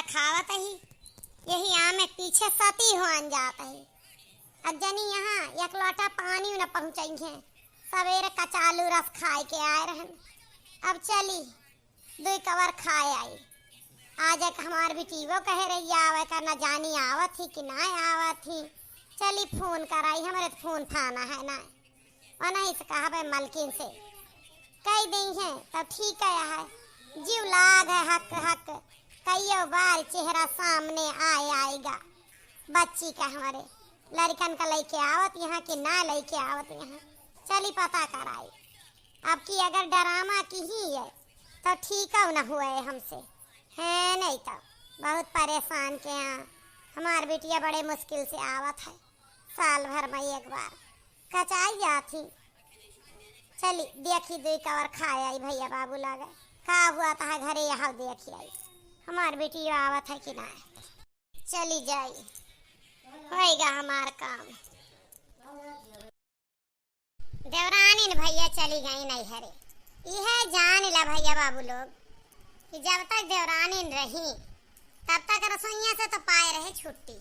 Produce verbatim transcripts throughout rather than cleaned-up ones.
खावत ही, यही आमे पीछे सती होन जात ही। अब जनी यहाँ एक लोटा पानी न पहुँचइहें, सवेरे कचालू रस खाए के आए रहन। अब चली, दुई कवर खाए आई। आज एक हमार बिटियो कहे रही आवे का, न जानी आवत ही कि ना आवत ही। चली फोन कराई, हमरे त फोन फाना है ना। ओनही से कहबे मलकिन से, कई देइहें तब ठीक है, है। जीव लाग है हक हक, कइयो बार चेहरा सामने आए आएगा। बच्ची का हमरे लड़कन का लइके आवत यहाँ कि ना लइके आवत यहाँ, चली पता कराई। अब की अगर ड्रामा किही है तो ठीक न हुए हमसे, है नहीं तो बहुत परेशान के यहाँ। हमार बिटिया बड़े मुश्किल से आवत है, साल भर में एक बार। कचाई जात ही। चली, देखी दुई कवर खाए आई भैया बाबू लागे। का हुआ तहा घरे, यहाँ देखी आई। हमार बेटी आवत है कि ना? चली जाई, होइगा हमार काम। देवरानी न भैया चली गई नैहरे। इहे जान ला भैया बाबू लोग कि जब तक देवरानी न रही, तब तक रसोइया से तो पाए रहे छुट्टी,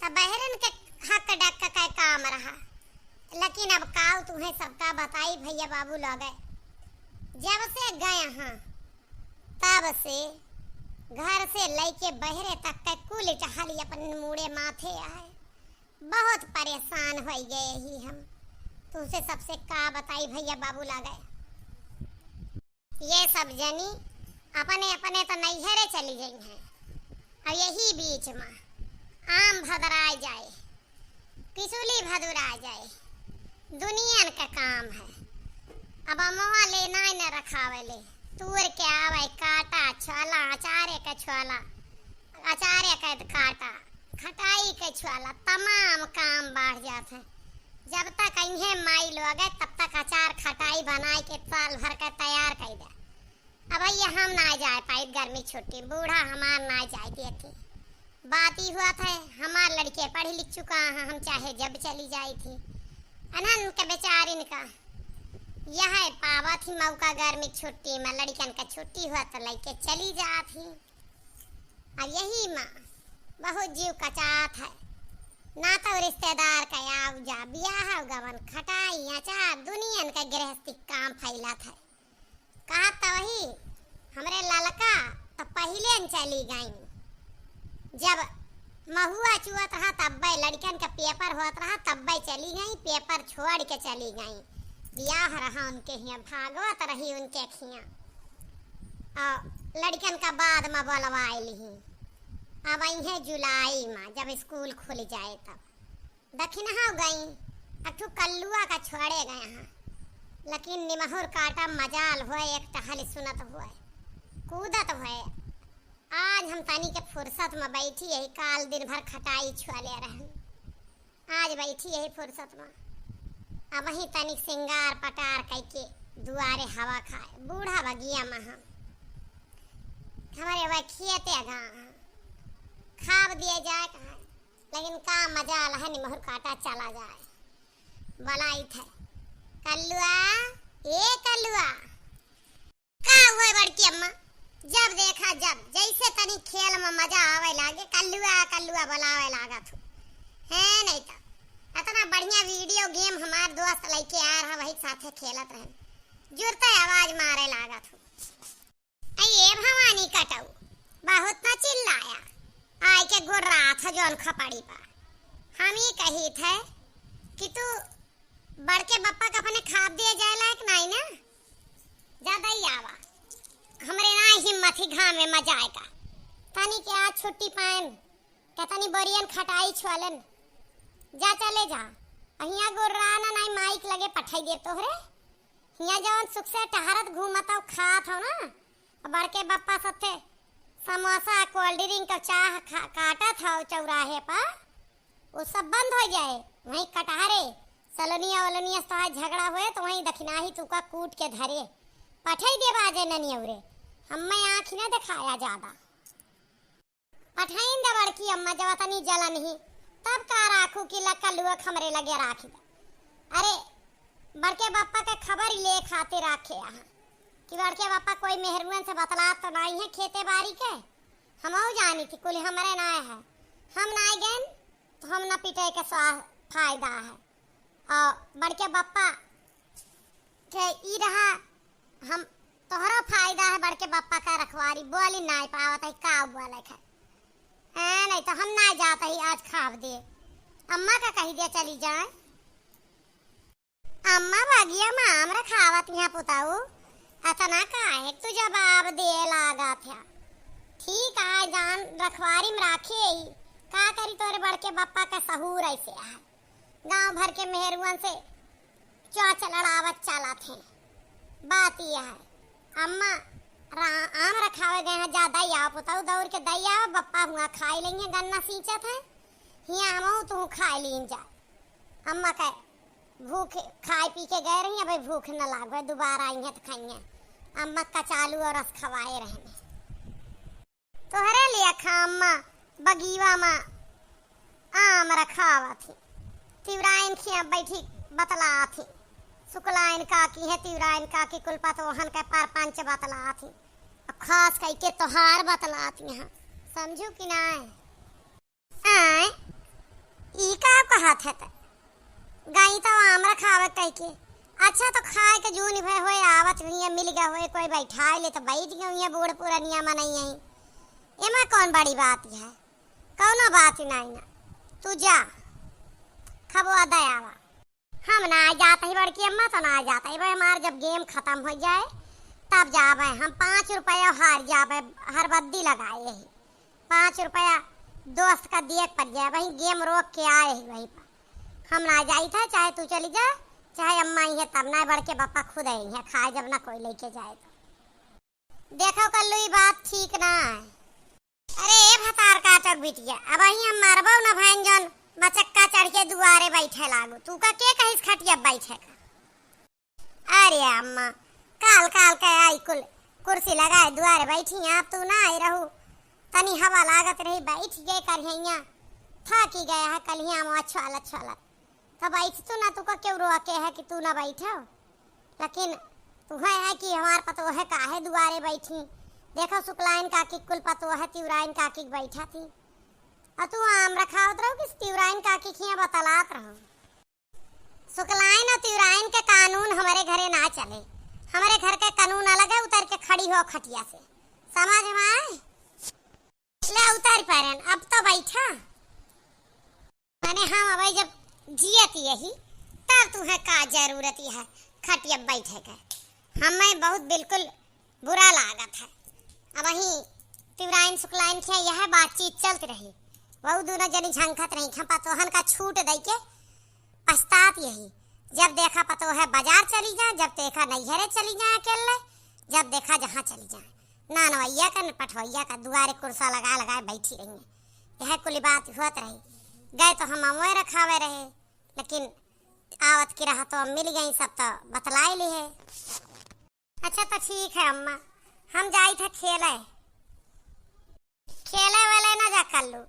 तब बहरन के हक डक के काम रहा। लेकिन अब काऊ तुम्हें सबका बताई भैया बाबू लोग, जब से गए हैं तब से घर से लेके बहरे तक के कुल टहली अपन मूड़े माथे आए। बहुत परेशान हो गए ही हम। तुमसे सबसे का बताई भैया बाबू लागे। ये सब जनी अपने अपने तो नैहरे चली गई हैं। अब यही बीच में आम भदराए जाए, पिसुली भदुराए जाए, दुनियन का काम है। अब अमवा ले नाई न रखावे ले, तूर के आवे, काटा, छोला, अचारे का छोला, अचारे का काटा, खटाई के छोला, तमाम काम बढ़ जात है। जब तक अइहें माई लोग, तब तक अचार खटाई बनाए के साल भर का तैयार कर दे। अब भैया हम ना जाए पाई गर्मी छुट्टी, बूढ़ा हमार ना जाए देती। बात ई हुआ था, हमार लड़के पढ़ लिख चुका है, हम चाहे जब चली जाए थी। अनहन के बेचारिन का यह पावत ही मौका, गर्मी छुट्टी में लड़कन का छुट्टी हुआ तो लइके चली जात ही। अब यही माँ बहुत जीव कचात है, ना तो रिश्तेदार का आव जा, बियाह गवन, खटाई, अचार, दुनियन का गृहस्थी काम फैलत है। कहत तो वही हमरे ललका तो पहिले न चली गई, जब महुआ चुअत रहा तब्बे, लड़कन का पेपर होत रहा तब्बे चली गई, पेपर छोड़ के चली गई। बियाह रहा उनके हियाँ, भागवत रही उनके हियाँ। और लड़कन का बाद में बोलवाए लिही। अब अइहें जुलाई में, जब स्कूल खुल जाए तब। दखिनहा गई, एक ठो कल्लुआ का छोड़े गए हैं, लेकिन निमहुर काटा मजाल होए, एक टहल सुनत होए, कूदत होए। आज हम तनी के फुर्सत में बैठी यही, काल दिन भर खटाई छुअले रहन। आज बैठी यही फुर्सत में, अब वही तनिक सिंगार पटार कइके दुआरे हवा खाए। बूढ़ा बगिया में हम, हमरे वह खेते गा खाब दिए जाए कहाँ, लेकिन का मजाल है, निमहुर काटा चला जाए। बोलाई थे, "कल्लुआ, ए कल्लुआ।" का हुआ बड़की अम्मा? जब देखा जब, जैसे तनी खेल में मजा आवे लागे, "कल्लुआ, कल्लुआ" बोलावे लागत हो। है नहीं तो, इतना बढ़िया video game हमार दोस्त लइके आ रहा, वही साथे खेलत रहन। जुरते आवाज मारे लागत हो। "अये भवानी कटऊ, बहुत न चिल्लाया, आय के गुर्रात है जौन खपड़ी पर। हम ही कही थे कि तू बड़के बप्पा का अपने खाब दिए जाए लायक नाई ना, ज्यादा ही आवा, हमरे ना हिम्मत ही घामे में जाए का। तनी के आज छुट्टी पाएन, के तनी बोरियन खटाई छुअलन, जा चले जा, अहिया गुर्रा ना नाई माइक लगे पठाई दे तोहरे।" हियाँ जवन सुख से टहरत घूमत हो, खात हो ना, बड़के बप्पा सथे समोसा, cold drink और चाह खा-, काटत हो चौराहे पर, वो सब बंद हो जाए। वहीं कटहरे, सलोनिया वलोनिया से तोहार झगड़ा होए तो वहीं दखिनाही तुका कूट के धरे, पठाई देबा जे ननियौरे। हम्मे आँखी ना देखाया ज्यादा। पठाइन दे बड़की अम्मा, जब अतनी जलन ही, तब का राखू कि ल-, कल्लुआ हमरे लगे राखी दे। अरे, बड़के बप्पा के खबर ले खातिर राखे यहाँ कि बड़के बप्पा कोई मेहरुअन से बतलात तो नाई है खेते बारी के, हमहू जानी थी, कुल हमरे नाय है। हम नाय गएन, तो हम ना पिटे के स्वा-, फायदा है। और बड़के बप्पा के ई रहा, हम तोहरो फायदा है, बड़के बप्पा का रखवारी बोली नाय पावत है, का बोले है। ए, नहीं तो हम नाय जात ही आज खाब दे। अम्मा का कही दे चली जाए। अम्मा बगिया में आम रखावत यहाँ पुताऊ, अतना काहे तू जवाब दे लागत है? ठीक है, जान रखवारी में राखे ही, का करी तोरे बड़के बप्पा का सहूर ऐसे है। गांव भर के मेहरुअन से चोंच लड़ावत चलत हैं। बात यह है, अम्मा रा-, आम रखावे गए हैं, जा दई आवा पुताऊ, दौड़ के दई आवा, बप्पा हुआ खाई लेंगे, गन्ना सींचत हैं, हियाँ हमहू तू खाई लीन जा। अम्मा के भूख, खाए पी के गए रही, अबे भूख न लागवे, दोबारा आई हैं तो खाइए। अम्मा कचालू और रस खवाए रहने। तोहरे लिए खा अम्मा, बगीवा मा आम रखावत ही। तिवराइन खिया बैठी बतलात ही। सुकलाइन काकी है, तिवराइन काकी कुल पतोहन के परपंच बतलात ही। अब खास कई के तोहार बतलात ही हाँ। समझू कि नाय? आय, ई का कहत है त? गई तो आम रखावे कह के। अच्छा तो खाए के जून भय होए आवत हुई है, मिल गए होए, कोई बैठाए ले तो बैठ गए हुई है, बूढ़ पुरनिया मनई है। एमा कौन बड़ी बात है? कौनो बात ही नहीं ना। तू जा, खबवा दे आवा। हम ना जात ही बड़की अम्मा, तो ना जात ही भाई। हमार जब गेम खत्म हो जाए तब जाबे हम। पाँच रुपया हार जाबे, हर बद्दी लगाए ही। पाँच रुपया दोस्त का दिए के पड़ जाए, वही गेम रोक के आए ही वहीं पर। हम ना जाई था, चाहे तू चली जा, चाहे अम्मा आई है तब ना, बड़के बप्पा खुद आई है खाए, जब ना कोई लेके जाए तो। देखो कल्लू, ई बात ठीक ना है। अरे ए भतार काटक बिटिया, अबहीं हम मरबो न भैन जौन बचक्का चढ़ के दुआरे बैठे लागू। तू का के कहिस खटिया बैठे का? अरे अम्मा, काल काल के आई कुल कुर्सी लगाए दुआरे बैठी, आप तू ना आई रहू। तनी हवा लागत रही, बैठ गए करिहैया। थाकी गए है कलिया में छोलत छोलत। तो बैठ तू ना, तू का क्यों रोके है कि तू ना बैठो? लेकिन तुहे है कि हमार पतोह काहे दुआरे बैठी? देखो सुकलाइन काकी कुल पतोह तिवराइन काकी के बैठा थी। और तू आम रखावत रहो कि तिवराइन काकी खिया बतलात रहो? सुकलाइन और तिवराइन के कानून हमारे घरे ना चले। हमारे घर के कानून अलग है, उतर के खड़ी हो खटिया से। समझ में आए? ले उतर परन, अब तो बैठा। माने हम अबे जब जियत यही, तब तुहे का जरूरत है खटिया बैठे के? हमें बहुत बिल्कुल बुरा लागत है। अबहीं तिवराइन सुकलाइन के यह बातचीत चलत रही। वहू दोनों जनी झंखत रही, हम पतोहन का छूट दई के पछतात यही। जब देखा पतोह बाजार चली जा, जब देखा नैहरे चली जा अकेले, जब देखा जहाँ चली जा। ना नवैया का, न पठवैया का, दुआरे कुर्सा लगा लगा बैठी रही। यह कुल बात होत रही। गए तो हम अमवे रखावे रहे, लेकिन आवत की रहा तो मिल गई, सब तो बतलाई ली है। अच्छा तो ठीक है अम्मा, हम जाई थे खेले। खेले वेले ना जा कल्लू,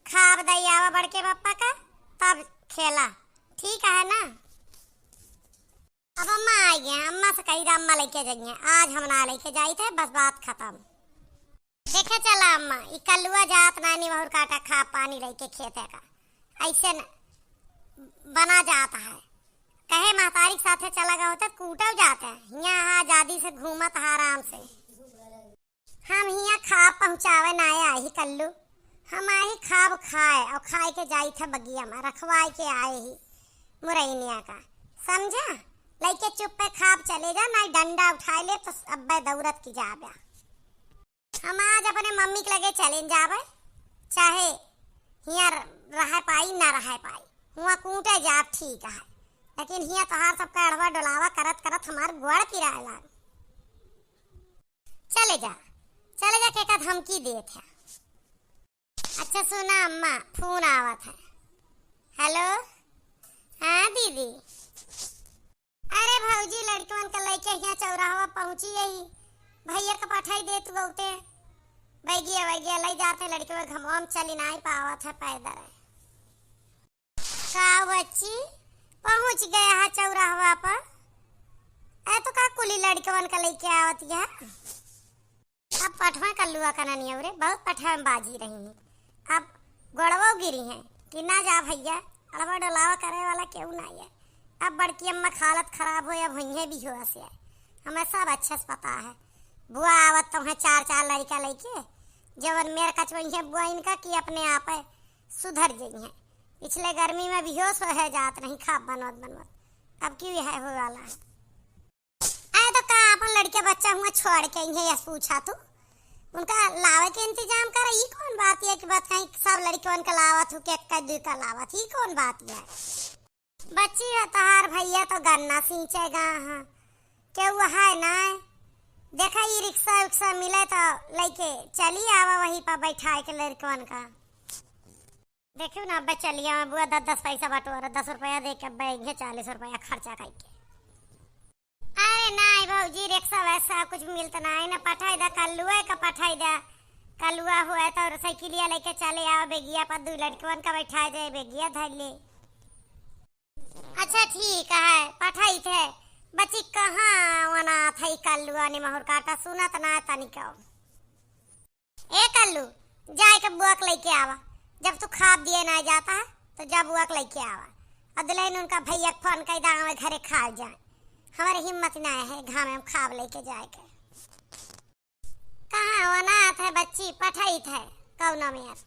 खाब दई आवा बड़के बप्पा का, तब खेला, ठीक है ना? अब अम्मा आई गए, अम्मा से कही अम्मा लेके जाइए, आज हम ना लेके जाई थे, बस बात खत्म। देखे चला अम्मा, ई कल्लुआ जात नानी बहुर काटा खा पानी लेके खेते का, ऐसे न बना जाता है। कहे महतारी के साथे चला गया होता, कूटल जाता है। हियाँ आजादी से घूमत है आराम से। हम हियाँ खा पहुँचावे ना आए ही कल्लू, हम आए ही खाब खाए और खाए के जाई था बगिया में, रखवाए के आए ही मुरैनिया का, समझा? लइके चुप्पे खाब चले जा, नाहीं डंडा उठाए ले तो अब्बे दौड़त की जाबे। हम आज अपने मम्मी के लगे चले जाबे, चाहे हियाँ रह पाई ना रह पाई, हुआँ कूटे जाब ठीक है, लेकिन हियाँ तोहार सबका अड़वा डोलावा करत करत हमार गोड़ पिराए लाग। चले जा, चले जा, केका धमकी देत है। अच्छा सुना अम्मा, फोन आवत है। हेलो, हाँ दीदी। अरे भौजी, लड़कवन के लइके हियाँ चौराहवा पहुँची यही, भैया के पठाई दे तू बहुते। बैगिया वैगिया लई जाते, लड़कवा घमवा में चली नाई पावत है पैदल। का बच्ची, पहुँच गया है चौराहवा पर? ए तो का कुली लड़कवन के लइके आवत है? अब पठवा कल्लुआ का ननिया रे, बहुत पठवा में बाजी रही हैं। अब गोड़वो गिरी हैं कि ना जा भइया, अड़वा डोलावा करे वाला केहू ना है। अब बड़की अम्मा क हालत खराब हो, अब हुइहें बेहोश है। हमें सब अच्छे से पता है। बुआ आवत तो हैं चार चार लड़का लइके, जवन मेर कचवइहें बुआ इनका कि अपने आप सुधर जइहें। पिछले गर्मी में बेहोश हो है जात रही खाब बनवत बनवत, अब क्यों यह हो वाला है। अरे तो का अपन लड़के बच्चा हुआ छोड़ के इन्हें यस पूछा तू, उनका लावे के इंतजाम कर। ई कौन बात है कि बात कहीं सब लड़कवन का लावत हूँ, के एक का दुई का लावत, ई कौन बात है? बच्ची है तहार भइया तो गन्ना सींचेगा, हाँ, केहू है ना। देखा ई रिक्शा उक्शा मिले तो लइके चली आवा, वहीं पर बैठाए के लड़कवन का। देखियो ना, अब्बे चलिया में बुआ दस दस पैसा बटोर, दस रुपया दे के अब्बे इहे चालीस रुपया खर्चा कइके। अरे नाई भौजी, रिक्शा वैसा कुछ मिलत नाई ना, पठाई दा कल्लुआ का, पठाई दा कल्लुआ हुआ तो साइकिलिया लेके चले आओ, बेगिया पर दू लड़कवन का बैठा दे, बेगिया धर ले। अच्छा ठीक है, पठाई थे। बच्ची कहाँ वना था ई कल्लुआ निमहुर काटा, सुनत ना तनिको। ए कल्लू, जाए के बुआ के लेके आवा। जब तू खाब दिए ना जाता है, तो जा बुआ के लेके आवा। और दुल्हन उनका भैया के फोन कर दा, हमारे घरे खाब जाए। हमारे हिम्मत ना है घामे में खाब लेके जाए के। कहाँ वो ना आत है बच्ची, पठाई थे कौनो में यार।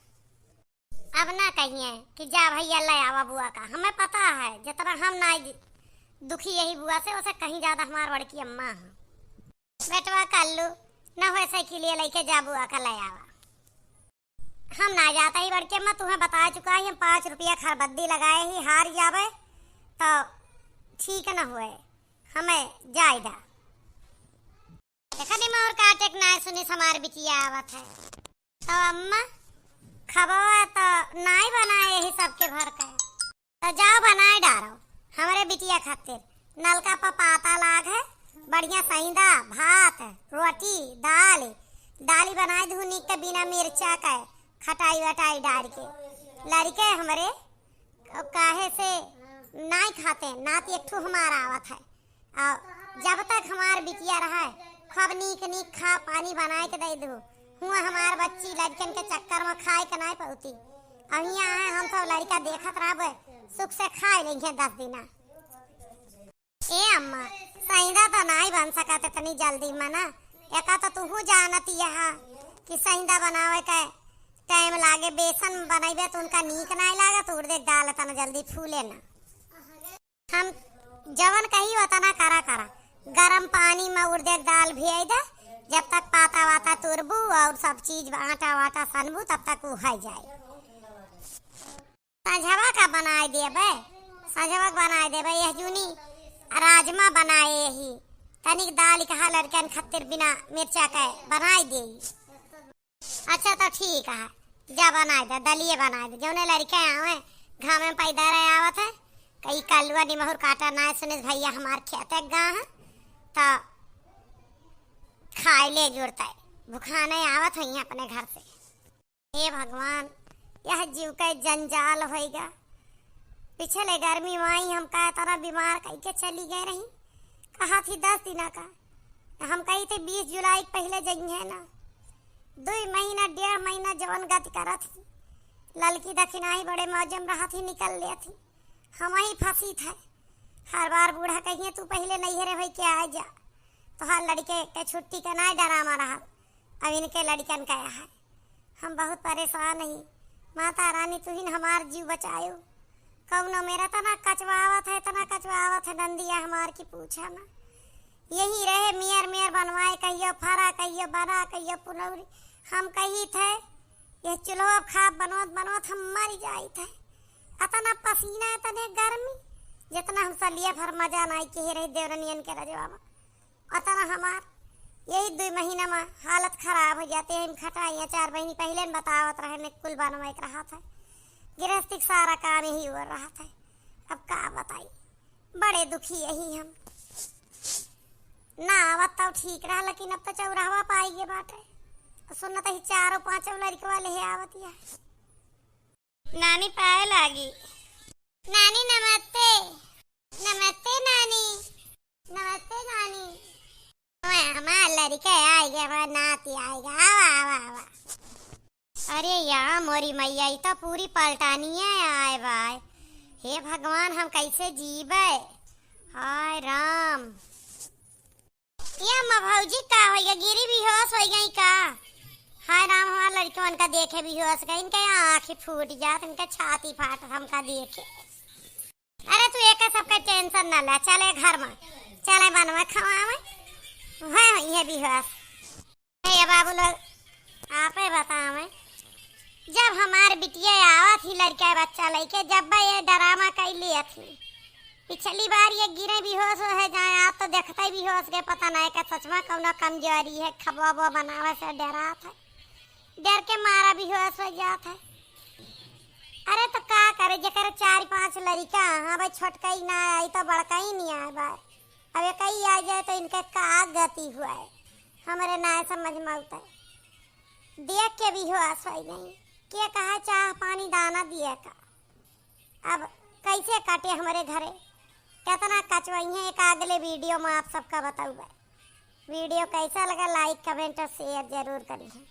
अब ना कहिए कि जा भैया ले आवा बुआ का। हमें पता है जितना हम ना दि-, दुखी यही बुआ से, उसे कहीं ज्यादा हमार बड़की अम्मा है। बेटवा कल्लू, न होए साइकिलिया लेके जा बुआ का ले आवा। हम ना जाता ही बड़के अम्मा, तुम्हें बता चुका है, हम पाँच रुपया खरबद्दी लगाए ही, हार जावे तो ठीक न हुए, हमें जाए दा। देखा निमहुर काटे के ना सुनी हमार बिटिया आवत है। तो अम्मा, खबवा तो नाई बनाए ही सबके भर के। तो जाओ बनाए डारो हमरे बिटिया खातिर। नलका पर पाता लाग है, बढ़िया सैंदा, भात, रोटी, दाल, दाली बनाए दू नीक के बिना मिर्चा के, खटाई वटाई डाल के। लड़के हमरे काहे से नाई खाते, नाती एक ठो हमारा आवत है। और जब तक हमार बिटिया रहे, खूब नीक नीक खा पानी बनाए के दे दू। हुआ हमार बच्ची लड़कन के चक्कर में खाए के नाई पौती। अब हियाँ आए हम सब लड़का देखत रहबे, सुख से खाए लेंगे दस दिना। ए अम्मा, सैंदा तो नाई बन सकत इतनी जल्दी मना। एका तो तुहू जानत यहा कि सैंदा बनावे के टाइम लागे, बेसन बनैबे तो उनका नीक नाई लागत, उड़दे दाल इतना जल्दी फूले ना। हम जवन कही वतना करा करा। गरम पानी में उड़दे के दाल भियाई दे, जब तक पाता वाता तुरबू और सब चीज आटा वाटा सनबू, तब तक उ है जाए। संझवा का बनाए देबे, संझवा का बनाए देबे। यह जूनी राजमा बनाए ही, तनिक दाल कहा लड़कन खातिर बिना मिर्चा के बनाए दे। अच्छा तो ठीक है, जा बनाए दे, दलिए बनाए दे। जौने लड़के आवे, घामे में पैदा रहे आवत है, कई कलुआ निमहुर काटा ना सुने भैया हमार खेते गा है, तो खाए ले जुड़ता है, भुखाने आवत है अपने घर से। हे भगवान, यह जीव के जंजाल होइगा। पिछले गर्मी में आई हमका इतना बीमार कई के चली गए रही, कहा थी दस दिना का, हम कही थे बीस जुलाई के पहले जइहे ना। दुई महीना, डेढ़ महीना जवन गति करत ही, ललकी दखिनाही बड़े मौजम रहत ही, निकल लेत ही। हम वहीं फंसी थे। हर बार बूढ़ा कहिए, "तू पहले नैहरे होई के आ जा।" तो हर लड़के के छुट्टी के ना डरामा रहा। अब इनके लड़कन का है। हम बहुत परेशान ही। माता रानी, तू ही न हमार जीव बचायो। कौनो मेरा तना कचवावत है, तना कचवावत है नंदिया हमार की पूछा ना। यही रहे मेर मेर बनवाए, कहियो फरा, कहियो बना, कहियो पुनौरी। हम कही थे, यह चूल्हो खाब बनवत बनवत हम मर जाई थे। अतना पसीना, इतने गर्मी, जितना हम सलिया भर मजा नाई के रही देवरनियन के रजवा में। अतना हमार यही दुई महीना में हालत खराब हो जाते हैं। हम खटाइयाँ चार बहिनी पहले न बतावत रहे, ने कुल बनवा के रहा था। गृहस्थी के सारा काम यही हो रहा था। अब का बताई, बड़े दुखी यही हम। ना आवत तो ठीक रहा, लेकिन अब तो चौराहवा पाई गए बाटे। सुनत ही चारों पांचों लड़कवा ले आवत या। नानी पाए लागी। नानी नमस्ते। नमस्ते नानी। नमस्ते नानी। हमार लड़के आइगे, हमार नाती आइगे। आवा, आवा, आवा। अरे या मोरी मैया, ई तो पूरी पलटानिये आए बाय। हे भगवान, हम कैसे जीबे? हाय राम। ये अम्मा भौजी का होइगा, गिरी बेहोश होइ गई का? हाय राम, हमार लड़कवन का देखे बेहोश गई, इनके आँखी फूट जात, इनके छाती फाट हमका देखे। अरे तू एक सबके टेंशन न ले, चले घर में, चले बनवे खवावे, वह ये बेहोश। ए बाबू लोग, आपे बतावे, जब हमार बिटिया आवत ही लड़का बच्चा लइके, जब ये ड्रामा कई लेत ही, पिछली बार ये गिरे बेहोश हो है जाए, आप तो देखते ही बेहोश के, पता नहीं का सच में कौनो कमजोरी है, खबवा बनावे से डरात है, डर के मारा बेहोश हो जात है। अरे तो का करे, जेकर चार पांच लड़का, हाँ भाई, छोटका ही ना आई तो बड़का ही नहीं आए भाई। अब एक ही आ जाए तो इनके का गति हुआ है, हमरे ना समझ में आवता है। देख के बेहोश होइ गई, के कहा चाह पानी दाना दिए का। अब कैसे काटे हमरे घरे, कितना कचवई है, एक अगले वीडियो में आप सबका बताऊबे। वीडियो कैसा लगा, लाइक, कमेंट और शेयर जरूर करिए।